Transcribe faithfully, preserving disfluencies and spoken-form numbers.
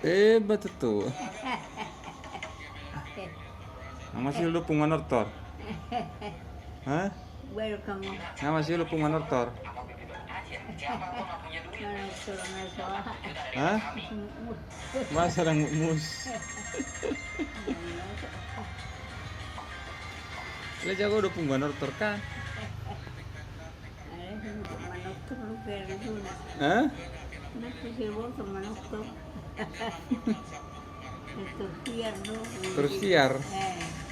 Eh, betul tuh. Nama sih lu pungan ortor? Hah? Welcome. Nama sih lu pungan ortor? Mana suruh ngaso? Hah? Masa orang mus? Lu jago udah pungan ortor kan? Hah? Terus siar. Eh.